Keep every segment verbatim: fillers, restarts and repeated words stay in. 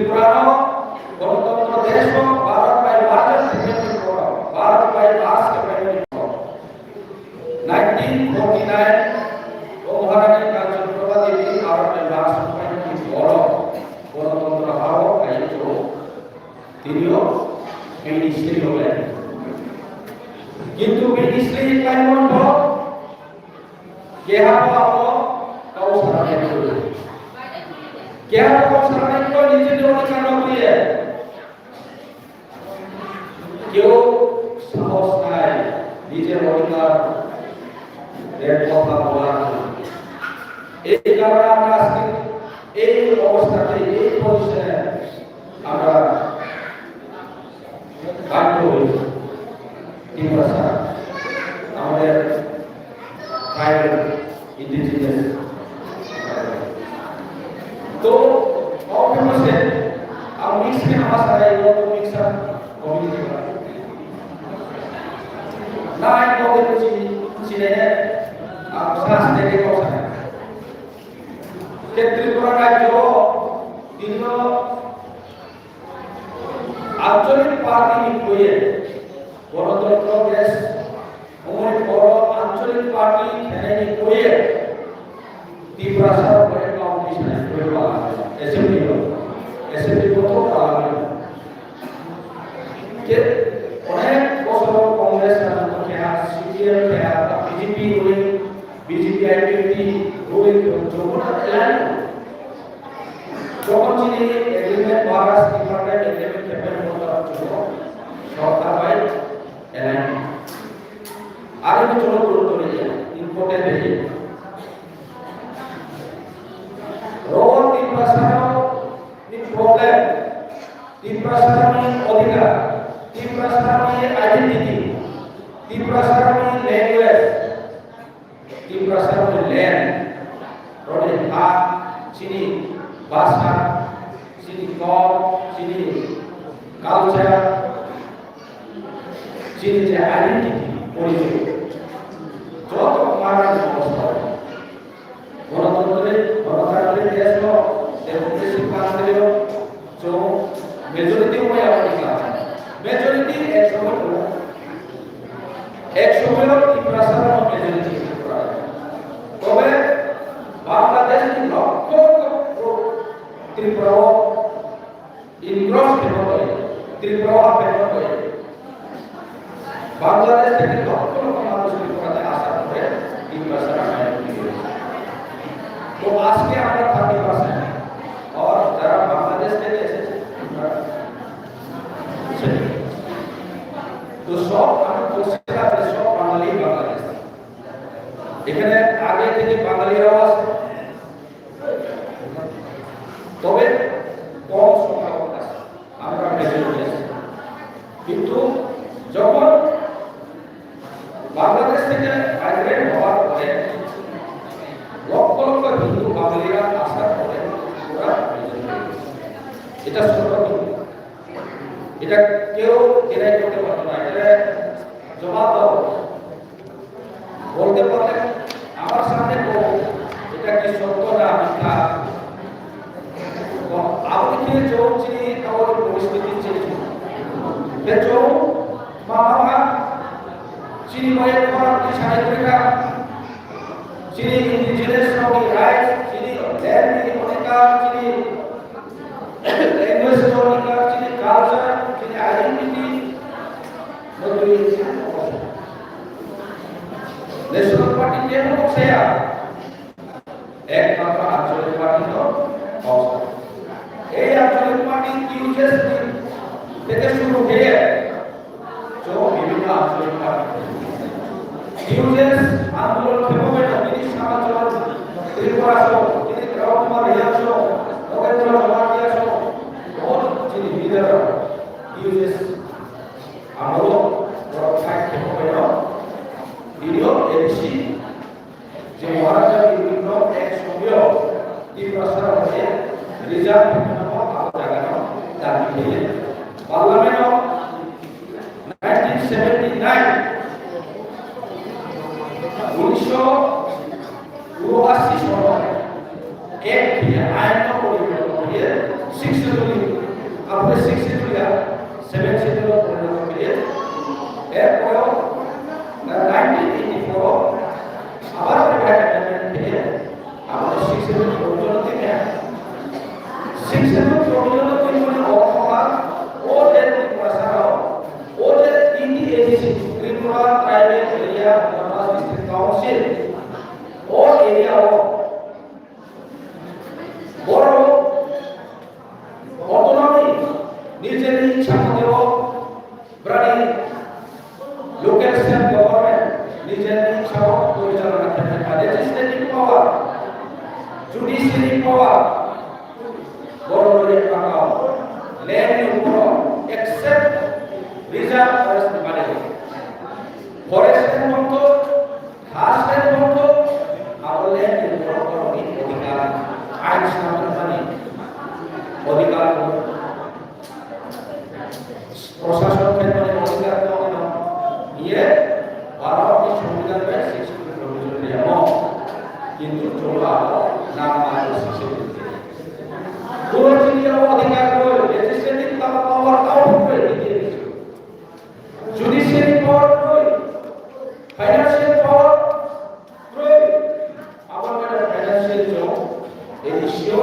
Tripura no Ganatantro desh o Bharat bai Bharat khe paimani poro, Bharat bai Bharat khe paimani poro. Nineteen forty nine o Maharani Kanchanprabha Devi Bharat bai Bharat khe paimani poro Ganatantro ha o phai o tinio bini sri o lai. Kintu bini sri lai mon bo Keha bo abo kau sana nai koi. Keha bo kau sana nai koi, nijeni odhikar no tuye. Keu sahos nai, nijeni odhikar re kotha bolar. Ei karone amra ajke ei obostha te, ei position e amra বাধ্য হয়েছি। তিপ্রাসা আমাদের tribal indigenous. তো অবশেষে আমি মিক্সিং আমার সাথে এই রকম মিক্সার কমিউনিটি না এক পদে চিনে চিনে সাহস থেকে কথা ক্ষেত্রে করা কার্য দীর্ঘ আঞ্চলিক পার্টি নিকোয়ে গণতন্ত্র দেশ অমনি বড় আঞ্চলিক পার্টি খেলে নিকোয়ে তিপ্রাসা করে কাউন্টি সাইন করে পালা অ্যাসেম্বলি অ্যাসেম্বলি কত পার্লামেন্ট যে অনেক বছর কংগ্রেস রাজত্ব খেয়া সিপিএম খেয়া BJP ruling BJP IPFT ruling যখন এলান যখন তিনি এগ্রিমেন্ট মহারাজ ডিপার্টমেন্ট এগ্রিমেন্ট পেমেন্ট করতে পারছিল সরকার ভাই এলান আর আমি চলো গুরুত্ব নিয়ে ইম্পর্টেন্ট দেখি রোহন তিপ্রাসার প্রবলেম তিপ্রাসার অধিকার তিপ্রাসার আইডেন্টিটি তিপ্রাসার language Tiprasa ni land, roni ha, chini basa, chini kok, chini culture, chini je identity, porichoy. Joto mara ni obostha. Gonotantri, gonotantri desh no, democracy country no, So, majority wngya wngkha. Majority ek somoi tongo. Ek somoi o Tiprasa no majority wngkha. Tobe Bangladesh ni lokho lokho Tripura o encroach khe bo bai, Tripura o hap khe bo bai. Bangladesh থেকে লক্ষ লক্ষ মানুষ ত্রিপুরাতে আসার পরে তিন মাসের আগে ঢুকে গেছে। তো আজকে আমরা থার্টি পার্সেন্ট আর যারা বাংলাদেশ থেকে এসেছে আমরা সেভেন্টি। তো সব আমি বলছিলাম যে সব বাঙালি বাংলাদেশ। এখানে আগে থেকে বাঙালিরাও আছে। তবে কম সংখ্যক আছে, আমরা মেজরিটি আছি। কিন্তু যখন বাংলাদেশ থেকে মাইগ্রেট হওয়ার পরে লক্ষ লক্ষ হিন্দু বাঙালিরা আসার পরে ওরা মেজরিটি। এটা সত্য কিন্তু এটা কেউ ডিনাই করতে পারবে না, এটা জবাব দেওয়া উচিত। বলতে পারলে আমার সামনে বলুন, এটা কি সত্য না মিথ্যা? তো আপনি কি চলছি তাহলে পরিস্থিতি চেঞ্জ হবে। যে চলুন, মা বাবা, চিনি ভাই তোমার কি সাথে করে না? চিনি ইন্ডিজিনাস রাইটস, চিনি ল্যান্ড অধিকার, চিনি ল্যাঙ্গুয়েজ অধিকার, চিনি কালচার, চিনি আইডেন্টিটি, নতুন ন্যাশনাল পার্টি কেন বসে আর একমাত্র আঞ্চলিক পার্টি তো অবস্থা। এই আঞ্চলিক পার্টি ইউজেস থেকে শুরু হয়ে তো বিভিন্ন আঞ্চলিক পার্টি ইউজেস আন্দোলন ক্ষেত্রে তিনি সারা চলন ত্রিপুরা সহ তিনি রাহুল কুমার রিয়াং সহ নগেন্দ্র জমাতিয়া সহ বহুত যিনি লিডার ইউজেস আমলো বড় ফাইট ক্ষেত্রে বিভিন্ন এডিসি যে মহারাজা বিভিন্ন এক সময় ত্রিপুরা সারা হয়ে রিজার্ভ বিভিন্ন আলো জাগানো দাবি দিয়ে পার্লামেন্ট নাইনটিন সেভেন্টি নাইন উনিশশো উনআশি সনে এক আইন পরিবর্তন হয়ে sixty amendment khe, abo sixth schedule provision khe, sixth schedule provision khe mani ortho ma, o je Tiprasa rok, o je T T A D C, Tripura Tribal Area Autonomous District Council, o area o borok autonomy, nijeni ichha mote o brani local self government nijeni ichha o porichalona khlai pha, legislative power, judiciary power, borok rok pangao land ni upor except reserve forest ni bade. Forest ni motto, khas land motto, abo land ni upor borok ni odhikar, ain swnamani odhikar. Proshasok khetroni odhikar no, no, iye Bharat ni Songbidan bai sixth schedule provision riyamo. Kintu chwla nam ma sixth schedule. Puro chini abo odhikar roi, legislative power tao roi, judiciary power roi, financial power roi. Abo khe financial chwng, A D C o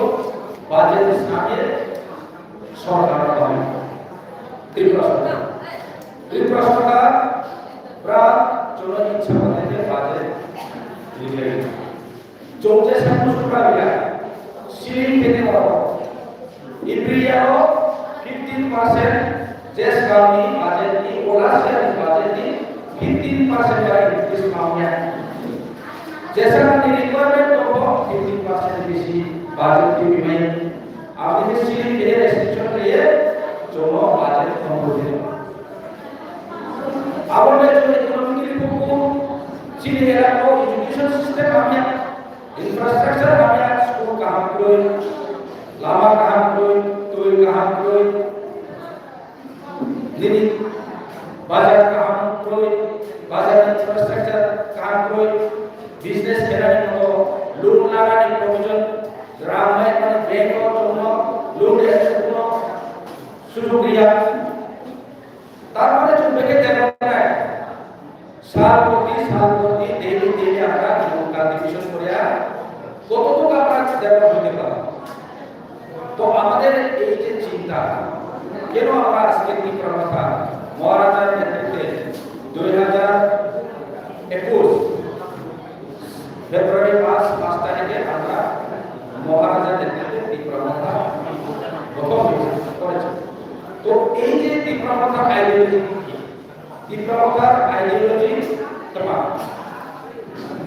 budget swnamya sorkar bai. Tripura sorkar. Tripura sorkar bra chwngno ichha mate khe budget rwgwi. Chwng je sabo sorkar ya, ceiling khe tei oro. Every year o fifteen percent je swkangni budget ni, o last year ni budget ni fifteen percent bai increase ma wngya. Jesani requirement tongo fifteen percent bisi budget tubimani. Aboni sini khe restriction khe chwngno budget tongbo. Aboni chwng economically poor, chini elaka o education system hamya, infrastructure hamya, school kaham kwrwi, lama kaham kwrwi, twi kaham kwrwi. Nini bazar kaham kwrwi, bazar infrastructure kaham kwrwi, business khainani moto loan lanani provision, ram nai mani bank o chwngno loan rwya chwngno sujug rwya. Tar mane chwng beke develop nai. Sal proti, sal proti, daily, daily amra chwng contribution kore, ar kototuk amra develop hoite paro. তো আমাদের এই যে চিন্তা, কেন আমরা আজকে ত্রিপুরা মথা মহারাজার নেতৃত্বে দুই হাজার একুশ ফেব্রুয়ারি মাস পাঁচ তারিখে আমরা মহারাজার নেতৃত্বে ত্রিপুরা মথা গঠন করেছি। তো এই যে ত্রিপুরা মথার আইডিওলজি কি? Tiprasa ideology tama.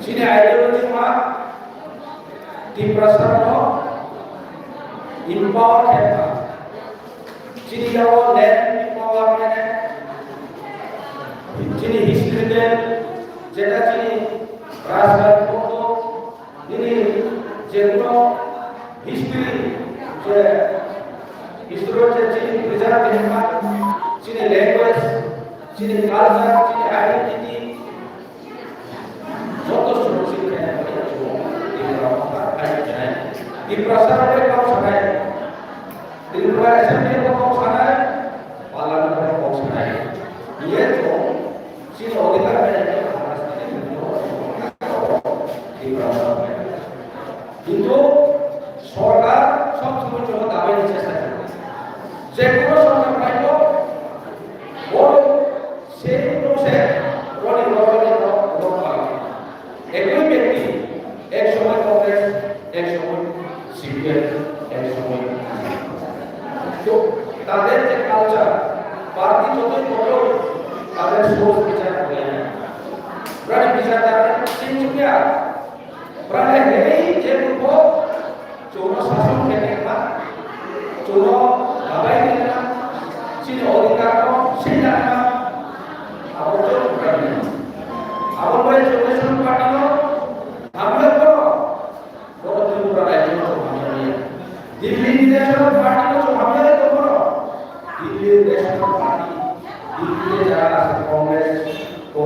Chini ideology ma Tiprasa no empower khe tama. Chini yawo land empowerment, chini historical, jeta chini rajgari koto, nini je kuno history, je history je chini preserve khe tama, chini language, chini culture, chini identity, joto suruksik khaina bagwi chwng Tiprasa rok khainai. Tiprasa rok bai kok sanai. Tripura Assembly rok kok sanai. Parliament rok kok sanai. Iye chwng chini odhikar khainai khe Tiprasa rok khainai. Kintu sorkar sob somoi jono dabai ni chesta khlai. Je kono sorkar phaibo, boro se kono se roni roni rok rok palo. Ekoi byakti, ek somoy Congress, ek somoy C P M, ek somoy তো তাদের যে culture, party যতই বড় হোক, তাদের সোচ বিচার করে না। ওরা বিচার তারা চিন্তা Brani hwnwi je bubo chwngno sason khe tongma, chwngno dabai tongma, chini odhikarno sinjakma, abo chwng brani. Abo bai chwng National Party no hamya koro, bono Tripura rajyo no chwng hamya ya. Delhi National Party no chwng hamya ya tongmano, Delhi National Party, Delhi jara ase Congress, তো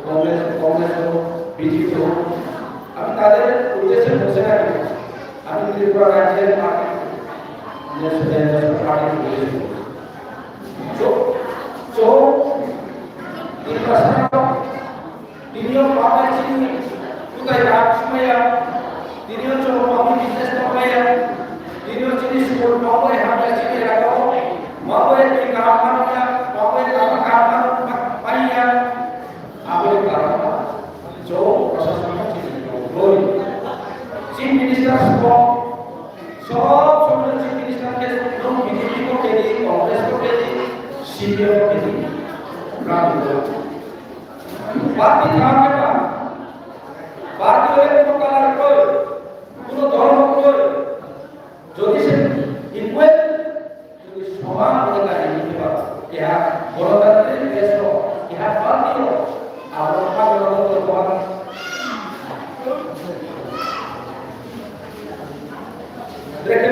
কংগ্রেস, কংগ্রেস হোক, বিজেপি হোক, আমি তাদের উদ্দেশ্যে বলছি না কেন? আমি ত্রিপুরা রাজ্যের পার্টি, ন্যাশনাল, ন্যাশনাল পার্টির উদ্দেশ্যে বলছি। তো, তো ত্রিপুরা সরকার তিনিও পাবেন চিনি, Tei rak sumaya, tini o chwng tongo business tongmaya, tini o chini school tongo hamya chini rago, tongo twi kaham manmaya, tongo kaham kaham manmaya, aboni karon chwng proshasonno chini tongwi. Chief Minister song, sob somoy Chief Minister khe nwng B J P ko kedi, Congress ko kedi, C P M ko kedi, rang ko. Party thang khe ba, party hole kuno color kroi, kuno dhormo kroi, jodi se equal, jodi soman odhikar ni ba, keha gonotantrik desh o, keha party o, abo ha gonotantrik o, dekhe,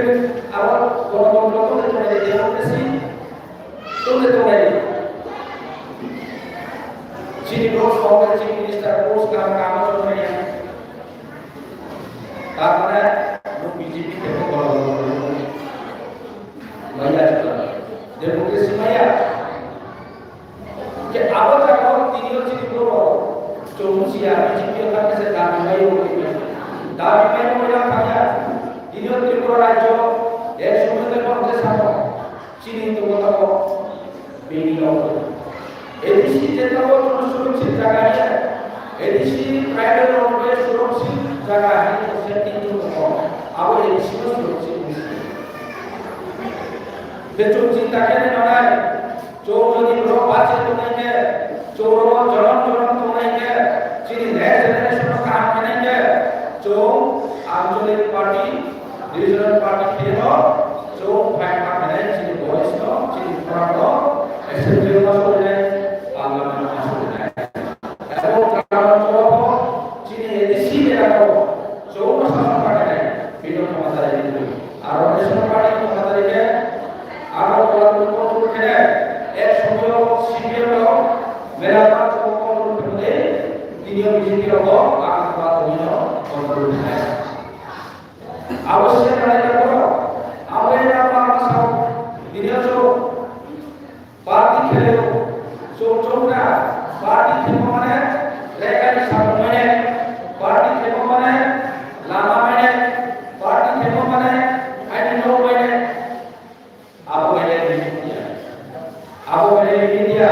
abo gonotantrik o, democracy, Tole tole. Chini bro song chief minister post kam kam chonmaya. Tamane no B J P ke ko bol bol. Maya chula. Democracy maya. Ke abo jaga tini o chini bro. Chomu siya B J P ka ke se dami mayo. Dami mayo maya kaya. Tini o Tripura rajyo ek sumudra Congress amo. Chini tongo tamo bini rok. A D C jeta o chwng suroksir jaga ya. A D C tribal rok be suroksir jaga hai to setting tongo. Abo A D C no suroksir musi. Be chwng chinta khe nai nai. Chwng jodi borok bache tongnai khe, chwng rok jorom jorom tongnai khe, chini next generation no kaham khenai khe, chwng anchalik party, regional party khe no, chwng phai ma khenai chini voice no, chini khorang no, assembly ma solinai, parliament ma solinai. Abo karon chwng chini A D C ni rok chwng no sasak ma khenai, bino khomota ri. Aro national party khomota ri khe, Agartala control khe, ek somoyo C P M rok Melarpar control khe, tini o B J P rok Agartala tongwi no control khe. Abo se nai ko, abo ya ma ma sa, tini o so party khe, so chokra, party khe mane, rega ni sa mane, party khe mane, lama mane, party khe mane, aini no mane. Abo hai media. Abo hai media.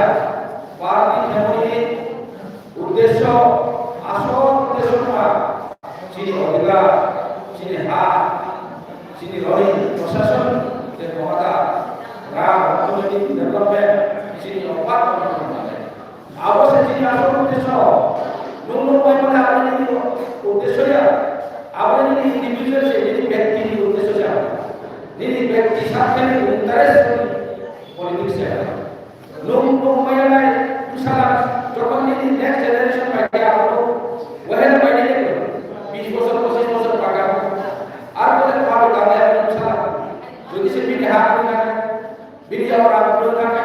Party khemoni uddesho, asol uddesho wngkha chini odhikar, chini ha, chini roni, proshashon, je khomota, ram, orthonoitik development, chini opat. Abo se chini asol uddesho. Nwng nwng bai mani abo nini uddesho ya. Abo nini individual se, nini byakti ni uddesho ya. Nini byakti sakhe ni interest ni politics ya. Nwng nwng bai nai bwsala jokhon nini next generation bai khe abo wahai bai nini bish bochor, pochish bochor paga. Ar bole paro kami abo bwsala. Jodi se bini ha abo nai. Bini abo rang phuru thangkhe,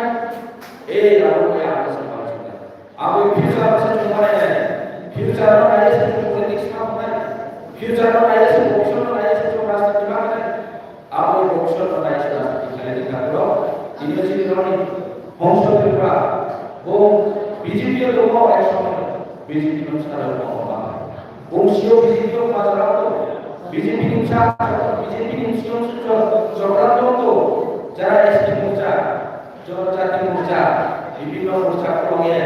eh, abo khe abo se phalsukha. Abo future abo se chwng manai nai. Future no nai se chwng politics ma nai. Future no nai se, bhobishyot no nai se chwng rajniti ma nai. Abo bhobishyot no nai se rajniti khlai di kha bro. Tini o chini roni Hongso Tripura, bo B J P o tongo ek somoy, B J P no sara tongo ba. Bongsi o B J P o majra o, B J P ni bwsa, B J P ni bwskango chok-, chokra tong to, jara S T morcha, Jonojati morcha, bibhinno morcha kwlwng ye,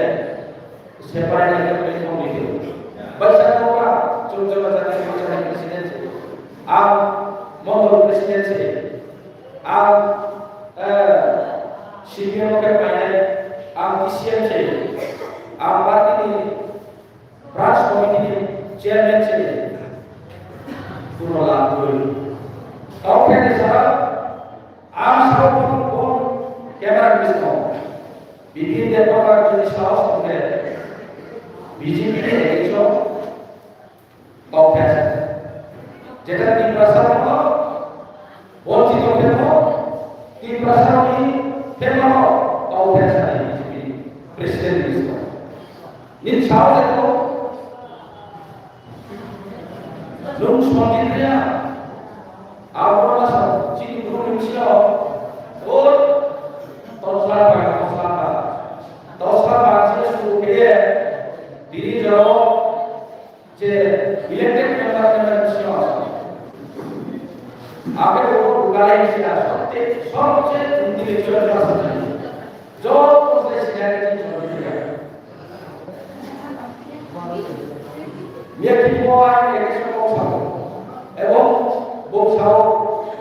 separate development committee. Baisa kokra, chwng Jonojati morcha ni president se, ang mondol president se, ang, eh, C P M o khe phainai, ang T C M se, ang party ni Branch committee ni chairman se Purno Lamtui. Tao khe ni sara ang sao phone phone camera ni bisingo. Bipin Debbarma ni sao songkhe B J P ni election tao khe se. Jeta Tiprasa no Bonchito khe no, Tiprasa rokni khe no, tao khe sani B J P president ni bisingo. Nini sao de to, nung songkhe ya, abo na sa, chini guru ni bisingo, o, tosla ba, tosla ba, tosla ba, chini suru khe, dini jao, je Abe bo bukalai sia, sobche, sobche intellectual person. Joto se seniority choli thaya. Miya kibo ang election kok sabo. Ebong bong sao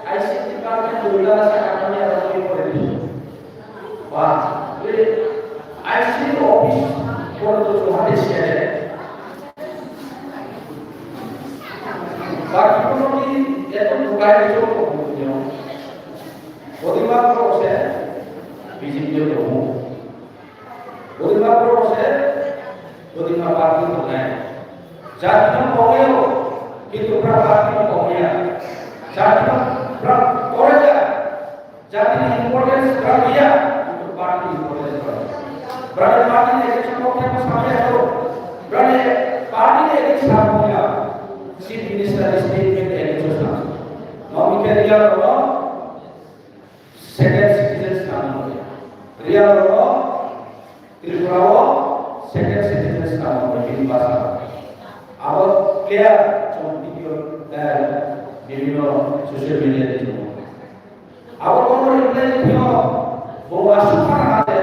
I C T department dula sa kami ada kami kore di. Wah, I C T office kore tu Guwahati siya. Baki kono ki eto bukai ni cholo ko ko ni. Kodima ko se B J P ko. Kodima ko se, kodima party ko nai. Jati no ko yo, kintu pra party no ko ya. Jati no pra ko ya. Jati ni importance pra ya, kintu party ni importance pra. Pra party ni election ko kya samaya ko. Pra party ni election ko ya. Chief Minister statement election sa. Nomi ke dia ko. Second citizens tamo hoi. Real o Tripura o second citizens tamo hoi bini basa. Abo clear chong video, eh, bibhinno social media ni chong. Abo kono reply ni thio bo asu khana hade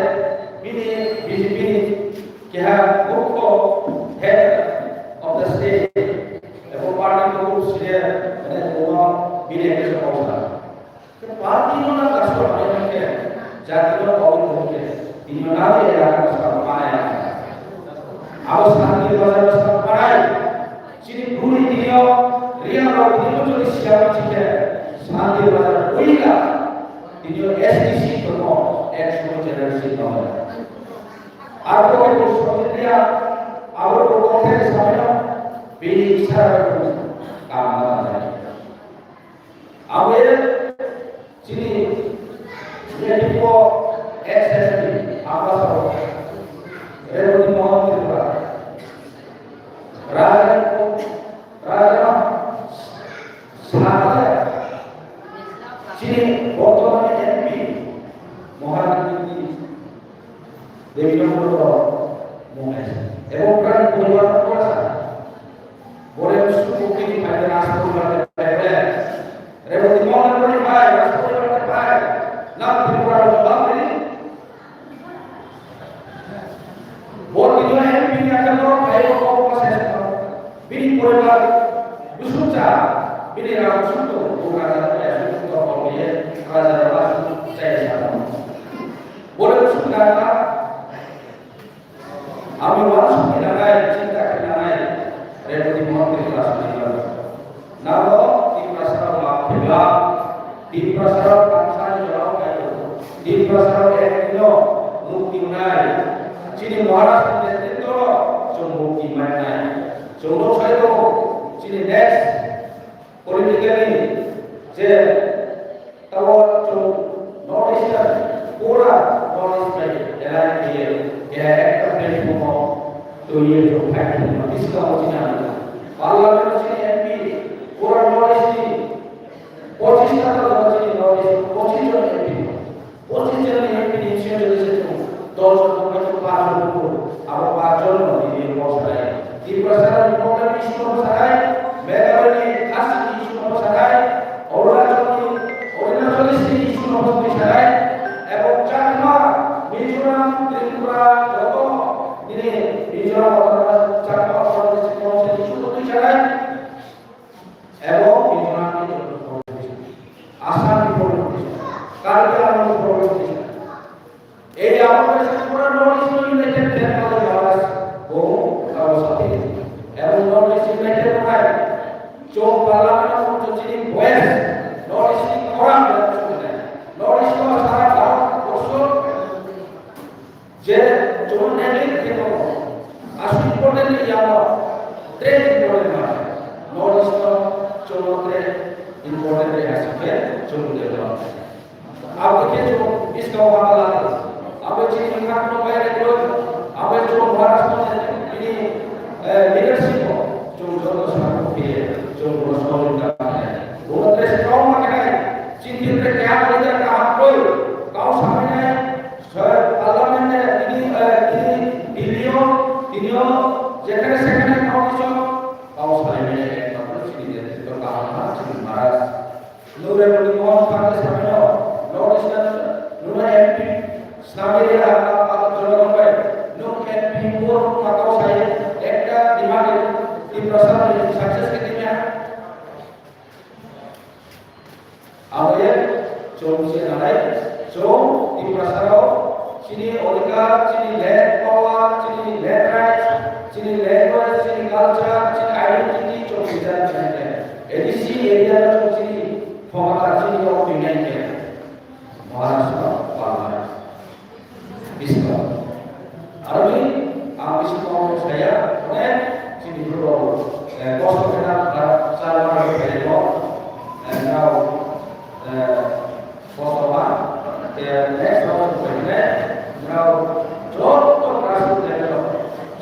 bini B J P ni keha mukho head of the state. Abo party ko sile mane kono bini ekso kosa. Party no na kaso bai ke, jati no kau no ke, tini na ye ya kaso bai. Abo santi bazar kaso bai. Chini buri tini o, ria ro tini o jodi siya chike, santi bazar uila, tini o S T C to no, ek sumo general si no. Abo ke bus ko dia, abo ko ko ke samaya, bini sara ko kam na. Abo ye chini Nepal ex M P Ambassador Reboti Mohan Tripura. Raja, Raja Sahara chini bortomane M P Mohan Tripura. Devi Nandor Mohan. Ebong pran poribar pora sa. Bore suku kini pai ras poribar pai pai. Reboti Mohan pori pai ras poribar pai. Nam Tripura lo bang ini. Bor di mana M P ni akan lo pai lo kau pas saya. Bini poribar busucha. Bini ram suku bukan raja ya suku to kau ye raja raja suku saya sama. Bore suku dah. Ami wansuk khe nanai, chinta khe nanai, Reboti Mohan Tripura sani nango. Nabo Tiprasa rok ma phela, Tiprasa rok kansani jorao kaibo, Tiprasa rok ek dino mukti wngnai. Chini Maharaj ni netritwo no chwng mukti mannai. Chwng no sai tongo, chini next politically je Tabo chwng North Eastern pura North East bai elai khe keha ekta platform o twiwi chwng phai thangma bisingo chini ano. Parliament o chini M P pura North East ni pochis ta jona chini North East pochis jona M P. Pochis jona M P ni siyam jodi se chwng dos jon bai chwng panch jon bo abo panch jon no tini kok sanai. Tiprasa ni problem issue no sanai, Meghalaya ni Khasi ni issue no sanai, Arunachal ni, Arunachal ni issue no sanai, ebong Chakma, Mizoram, Tripura, joto nini Mizoram Autonomous Chakma Autonomous Council issue no sanai, ebong Mizoram ni joto problem issue, Assam ni problem issue, Karbi Anglong ni problem issue. Ei abo kaisa pura North East United Front ni Maharaj bo tabo sati. Ebong North East United Front hai chwng parliament o chini voice North East ni khorang North East ni sara Bharat borsho je chwng neglect khe tongo. Aswk important ni yamo tre important ma North East no chwng tre important ni aswk khe chwng develop. Abo khe chwng buskang o hama ladi. Abo chini wngkha kwrwng bai rwgwi, abo chwng Maharashtra ni bini, eh, leadership o chwng joto support khe chwng bono sohorjogita khlai. Bono tei strong ma khe nai, chini tre keha leader kaham kwrwi, kau samai nai, sir, parliament ni tini, eh, tini Delhi o, tini o, jekhane sekhane kau kisa kau samai nai, ekmatro chini netrito kaham ma chini Maharaj. Nure A D C area no chini khomata chini o twi nai khe Maharashtra palmani. Biskang. Aroni ang bisi kok saya, onek chini bro, eh, kosto kena, eh, chal mar kaya ko, eh, now, eh, kosto ma, eh, next round ko ne, now, joto grassroots level,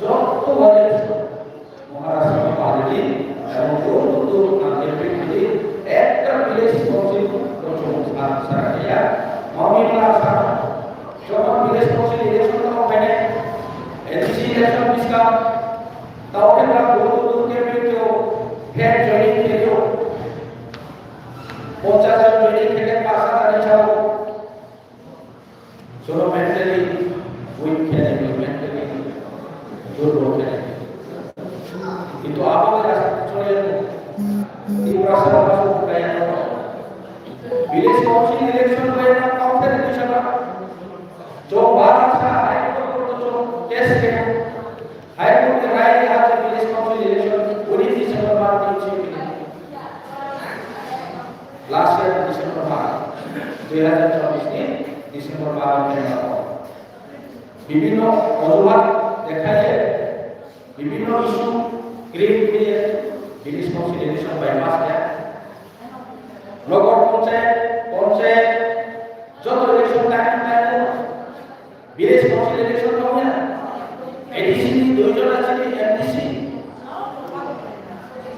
joto wale, Maharashtra party, ebong dol dol ang campaign khe, ekta village council kochong sa, sa ya, mami mala sa, jokhon village council election tong phainai, M D C election biskang, tao khe bwrang dol dol campaign khe, fan joining khe, ponchas jon joining khe, pash hajar ni sao. Jono mentally weak khe, mentally durbol khe. Kintu abo bai rasta chole Tiprasa rok kaya no. Village council election bai na counter election na. Jo bara sa hai ko to jo case khe. High Court ni rai ni hak village council election uni December bar ni chini. Last year December bar, dui hajar chobbish ni December bar ni bar. Bibhinno ojuhat dekhaiye, bibhinno issue create khaiye, village council election bypass khe. Nagar panchayat, panchayat, joto election time time Village council election tong ya. A D C ni dui jona chini M D C.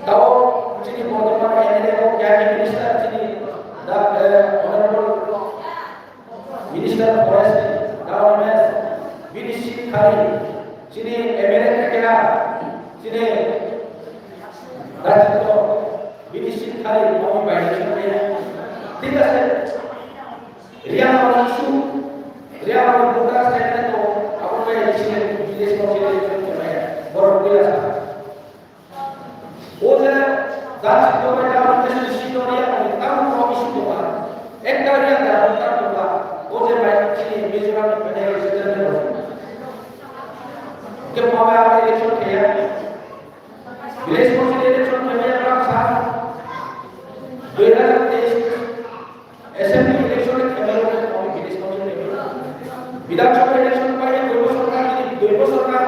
Tao chini bortoman M L A o kya minister chini da, eh, honorable minister forest da M S B D C khali chini M L A kya chini da chini B D C khali kami bai chini. Thik ase. Riang rok issue, Riang rok voter statement to, abo bai election, village council election to bai, borok bila sa. O je, dan sito bai dan election sito Riang rok, dan rok issue to ba. Ekta Riang dan voter to ba. O je bai chini Mizoram ni bai election to ba. Ke pama election kaya. Village council election kaya ba sa. Dui hajar teis. Assembly election e khemelo, ami village council e khemelo. Bidhan Sabha election pai dui bosor ka, tini dui bosor ka,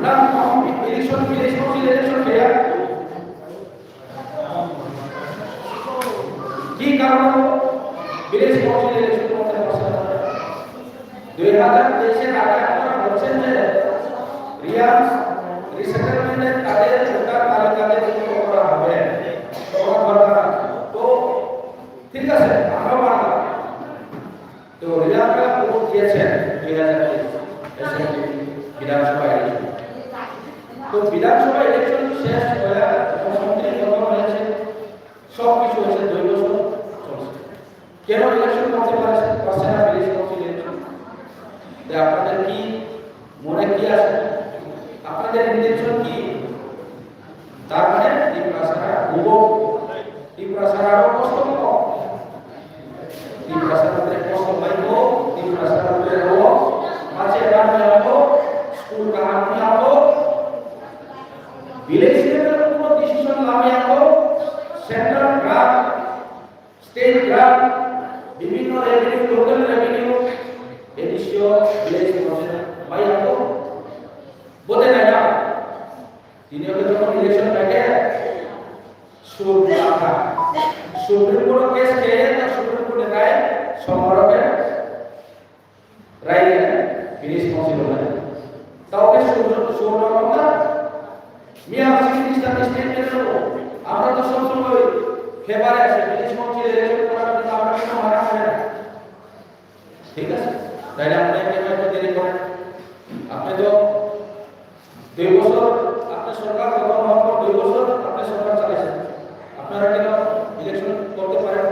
na ami election, village council election kaya. Ki karon village council election korte parche na? Dui hajar teis er age apnara bolchen je Riang resettlement e tade voter talika de যুক্ত করা হবে, করা দরকার। তো ঠিক আছে, আমরা মানলাম। তো রিয়াংরা ভোট দিয়েছেন দুই হাজার তেইশ assembly বিধানসভা election। তো বিধানসভা election শেষ হয়ে মন্ত্রী গঠন হয়েছে, সব কিছু হয়েছে, দুই বছর চলছে। কেন election করতে পারছে, পারছে না village council election? তো আপনাদের কি মনে কি আছে? আপনাদের intention কি? তার মানে তিপ্রাসারা ভুবক, তিপ্রাসারা আরো কষ্ট পাবো। Tiprasa rok bai kosto bai ko, Tiprasa rok bai ro, mache ram ya ko, school kaham ya ko, village level kuno decision lam ya ko, central grant, state grant, bibhinno revenue, local revenue, A D C o village level bai ya ko, bote na ya. Tini o jokhon election bai khe, Sur Bata. Supreme Court o case kaya na Supreme Court ni rai somaro khe rai ya, village council o rai. Tao khe sur, sur no romda. Miya Chief Minister ni statement o, আমরা তো সব সময় favour এ আছি, village council election করার জন্য আমরা কোনো মানা হয় না। ঠিক আছে? তাইলে আপনি কেন এত দেরি করেন? আপনি তো দুই বছর, আপনি সরকার গঠন হওয়ার পর দুই বছর আপনি সরকার চালাইছেন। আপনারা কেন ইলেকশন করতে পারেন?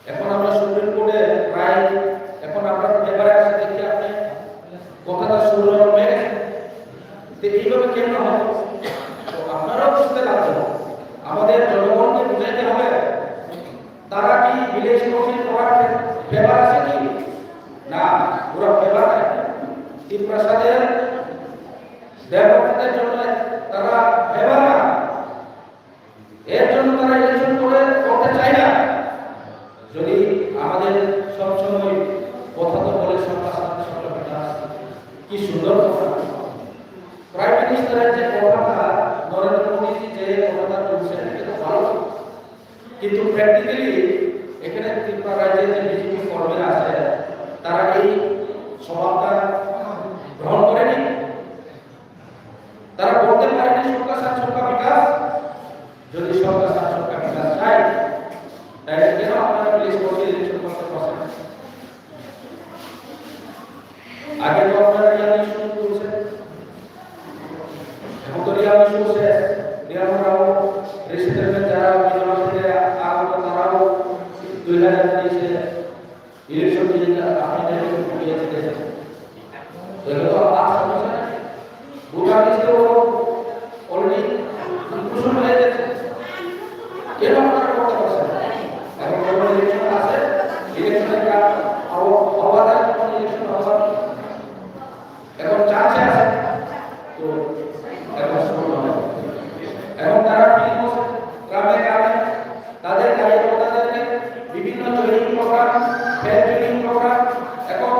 এখন আমরা সুপ্রিম কোর্টে রায়, এখন আপনার পেপারে আছে, দেখি আপনি কথাটা শুনলেন হয়ে গেছে। তো এইভাবে কেন হয়? তো আপনারাও বুঝতে লাগবে, আমাদের জনগণকে বুঝাইতে হবে। তারা কি ভিলেজ কাউন্সিল করার ফেভার আছে কি? না, ওরা ফেভার নাই। তিপ্রাসাদের ডেভেলপমেন্টের জন্য তারা ফেভার না। এর জন্য তারা সুন্দর কথা। প্রাইম মিনিস্টারের যে কথাটা, নরেন্দ্র মোদীজি যে কথাটা বলছেন, এটা তো ভালো। কিন্তু প্র্যাকটিক্যালি এখানে ত্রিপুরা রাজ্যে যে বিজেপি কর্মীরা আছে, তারা এই স্বভাবটা গ্রহণ করেনি। তারা বলতে পারেনি সবকা সাথ সবকা বিকাশ। যদি সবকা সাথ সবকা বিকাশ চাই, তাহলে কেন আপনারা প্লেস করতে ইলেকশন করতে পারছেন? আগে তো আপনারা রিয়াল ইস্যু তুলছেন, এখন তো রিয়াল ইস্যু শেষ। রিয়াল রাও রিসেটেলমেন্ট যারা মিজোরাম থেকে আগত, তারাও দুই হাজার তেইশে ইলেকশন দিয়ে আপনাদের ভোট দিয়ে জিতেছেন। তো এটা তো আর সমস্যা নেই। ভোটার লিস্টে ও অলরেডি ইনক্লুশন হয়ে গেছে। কেন আপনারা করতে পারছেন না? এখন যখন ইলেকশন আছে, ইলেকশনের কাজ হওয়া, হওয়া যায়, তখন ইলেকশন হওয়া। এখন চান্সে আছে, তো এখন শুরু হবে। এখন তারা ফিল্ড করছে, গ্রামে গ্রামে তাদের কার্যকর্তাদেরকে বিভিন্ন training program, fair training program, এখন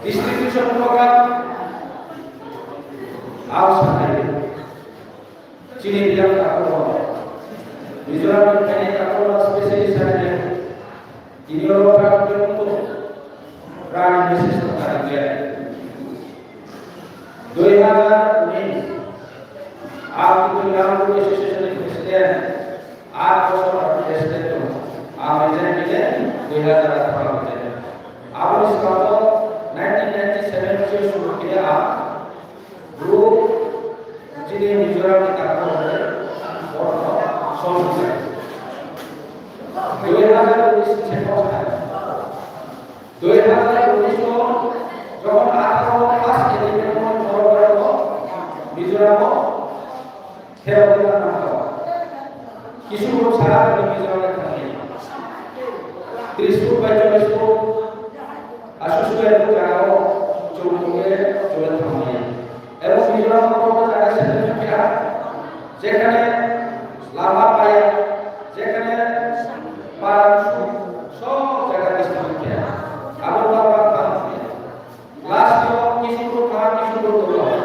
ডিস্ট্রিবিউশন প্রোগ্রাম, আর সাথে চিনি দিলাম তারপর মিজোরাম ট্রেনিং তারপর স্পেশালি সাথে ইউরোপ রাজ্য প্রায় বিশেষ করে দুই হাজার উনিশ, আপ কিন্তু ইয়াংগুন অ্যাসোসিয়েশনের প্রেসিডেন্ট, আট বছর আপনি প্রেসিডেন্ট হন। আমি জানি যে দুই হাজার আঠারো হতে। আপনি স্নাতক নাইনটিন নাইনটি সেভেন থেকে শুরু করে আপ গ্রুপ যিনি মিজোরাম তারপর হতে বড় সংস্থা। দুই হাজার উনিশ থেকে দুই হাজার উনিশ যখন আঠারো পাস এগ্রিমেন্ট করা হলো, মিজোরামও ফেরত দিলাম না। কিছু লোক সারা হলো মিজোরামে থাকে। ত্রিশ ফুট বাই চল্লিশ ফুট, আর শুষ্ক একটু জায়গাও চৌদ্দ থেকে চলে থাকে। এবং মিজোরাম কোনো জায়গায় সেটেলমেন্ট করা, যেখানে লামা পায়, যেখানে পাড়া, সব জায়গায় সেটেলমেন্ট করা। আবার বারবার কাম করে। লাস্ট কিছু লোক থাকে, কিছু লোক থাকে।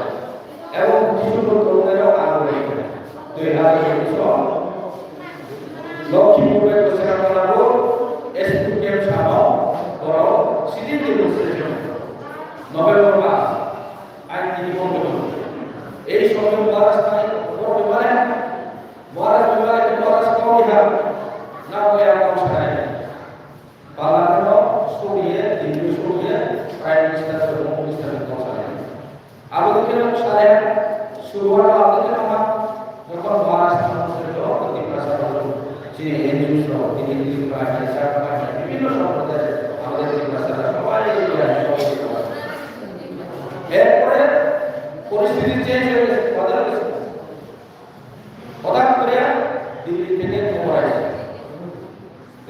এবং কিছু লোক থাকে, আরো রয়েছে। দুই হাজার চব্বিশ লক্ষ্মীপুরে বসে আমরা এসপি ক্যাম্প সামনে বড় সিটি ডেমনস্ট্রেশন নভেম্বর মাস। আইন নীতি বন্ধ করুন। এই সময় মহারাজ তাই বড় বিমানে, মহারাজ বিমানে, মহারাজ কম বিহার না হয়ে আর কম সারায়। পার্লামেন্ট সরিয়ে, দিল্লি সরিয়ে, প্রাইম মিনিস্টার এবং মিনিস্টার কম সারায়। আবেদন সারায়, শুরু হলো আবেদন আমার, যখন মহারাষ্ট্র মন্ত্রী লোক, প্রতিপ্রাসা লোক, যে এনজিও লোক, তিনি দিল্লি প্রাইম মিনিস্টার, বিভিন্ন সম্প্রদায়ের আমাদের প্রতিপ্রাসা সবাই এগিয়ে আসে, সবাই এগিয়ে আসে। এরপরে পরিস্থিতি চেঞ্জ হয়ে গেছে, বদল হয়েছে। হঠাৎ করে দিল্লি থেকে খবর আসে,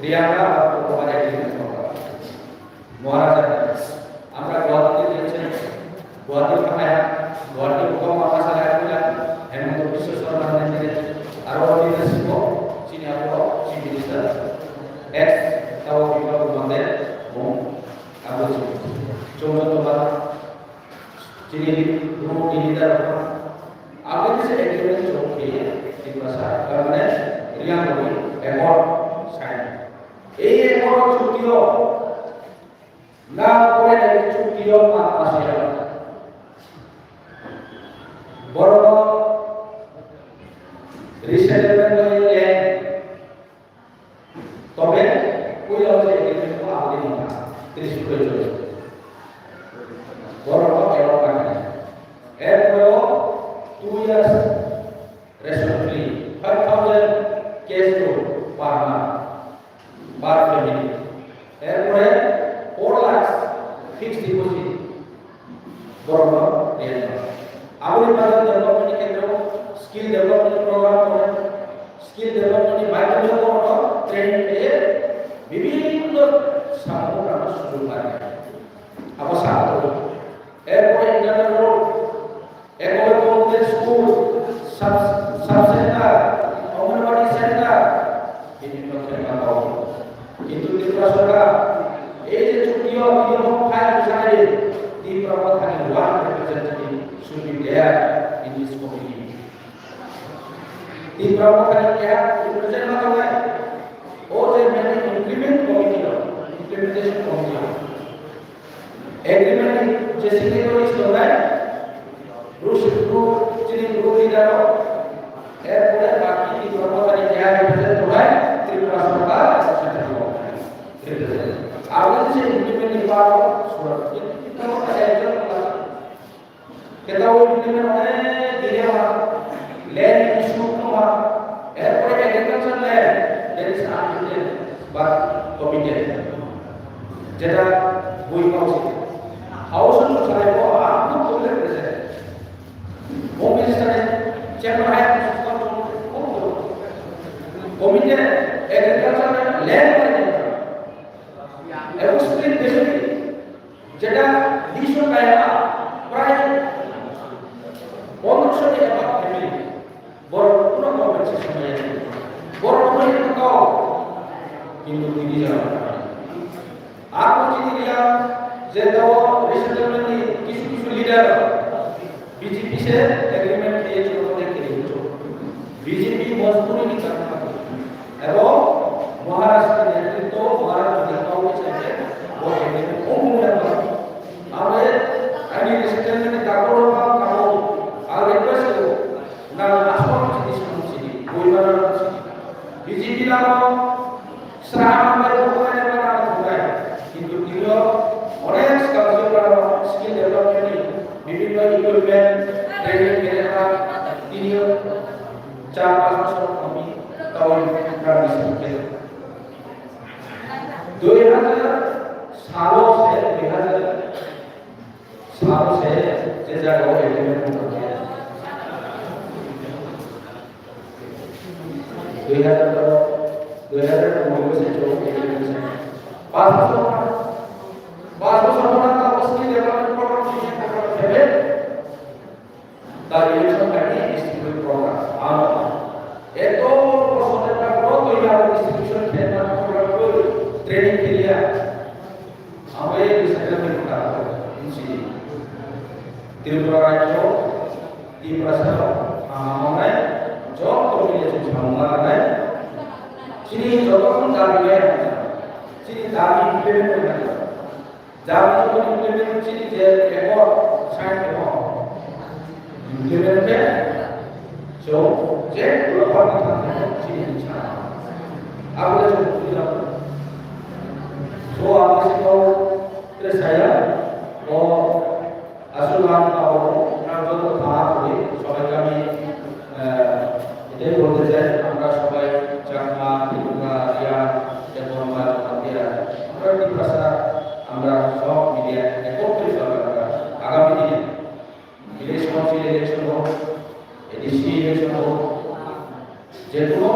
রিয়াংরা বা খবর আসে, মহারাজা, আমরা গুয়াহাটিতে গিয়েছেন, গুয়াহাটি থানায়, গুয়াহাটি উপমহাশালায় কইলা, হেমন্ত বিশ্ব শর্মা নেতৃত্বে আরো অনেক ছিল, চিনি আরো চিফ মিনিস্টার, এক্স তাও বিপ্লব কুমার দেব, এবং আরো ছিল। চৌদ্দ বার চিনি রুট লিডার, আগে সে এগ্রিমেন্ট চুক্তি, তিন মাস, মানে, রিয়াং করি, অ্যাকর্ড সাইন। এই অ্যাকর্ড চুক্তিও না করে নাকি চুক্তিও পাঁচ মাসে হয়। বড় রিসেটেলমেন্ট হইলে তবে ওই হচ্ছে এগ্রিমেন্ট আবেদন না, ত্রিশ প্রয়োজন। বড় এবং পাঠায়। এরপরেও two years ration free, five thousand cash flow per month, per family. এরপরে ফোর লাখ ফিক্সড ডিপোজিট, বড় বড় রেল। আবুল বাজার ডেভেলপমেন্ট কেন্দ্র, স্কিল ডেভেলপমেন্ট প্রোগ্রাম করে, স্কিল ডেভেলপমেন্ট মাধ্যমে বড় ট্রেনিং পেয়ে বিভিন্ন সামগ্রী আমরা সুযোগ পাই। আবার সাহায্য। এরপরে ইন্টারনেট রোড, এরপরে college, school, sub, sub centre, anganwadi centre, বিভিন্ন সেন্টার পাওয়া যায়। কিন্তু ত্রিপুরা সরকার এই যে চুক্তি ও বিনিয়োগ ফাইল বুঝাই দিয়ে ত্রিপুরা থাকি Represent ma tongnai, o je mane implement committee o, implementation committee o, agreement ni je signatories tongnai, Bru, Bru, chini Bru leader o, erpore baki ni kormchari keha represent tongnai, Tripura sorkar represent. Aro je implement ni power o, surat. Kita mo kaya ekjon tongnai. Kita o implement tongnai, diri ma, land issue tongnai, erpore agriculture land, that is unbidden, but forbidden. Jeta bui council. House o chwng salai bo, ang no problem represent. Home Minister ni chamber hai, committee agriculture land management. Ebo split basically. Jeta lease o kaya prai pondroso ni above family. Borok kuno compensation maya. Borok kuno kau. Kintu tini jana. Ako chini riya je tao resettlement ni kisu kisu leader B J P se agreement kriye chukrote kriye chuk. B J P majburi ni karna. Ebong Maharaj ni netritwo, Maharaj ni kau ni chaite bo agreement ongmung ya ba. Abe ani resettlement ni dakoro ba kamo. Ang request ko na aswang chini samung chini. Boi mana chini. B J P lama Sra hambai bukai na mana bukai. Kintu tini o onek scholarship rok skill development ni bibhinno equipment training khe tini o char panch bosor kami tawai rang ni singkhe. Dui hajar salo se dui hajar Sabo se je jaga o agreement ongkha khe. Dui hajar tero, dui hajar tero se chwng agreement se. Panch bosor, panch bosor pore tamo skill development program ni program khe. Ta election khaini distribution program. Ano. Eto bosor ni program to ya distribution khe program ko training khe ya. Abo e recycle ni kota, nsi. Tripura rajyo, Tiprasa, ah, monai, joto mile chwng samung ma nai. Chini joto khon dabi nai, chini dabi implement nai. Dabi joto implement chini je accord sign ko. Implement khe, so, je kulo party thang khe, chini cha. Abo le chwng kulo. So, abo se ko, tre saya, o, Aswk ang abo nang joto tha kuri, sobai kami, eh, এটাই বলতে চাই, আমরা সবাই চাকমা, ত্রিপুরা, রিয়া, দেববর্মা, জমাতিয়া, আমরা ত্রিপ্রাসা, আমরা সব মিলিয়ে একত্রিত হয়ে আমরা আগামী দিনে ভিলেজ কাউন্সিল ইলেকশন হোক, এডিসি ইলেকশন হোক, যে কোনো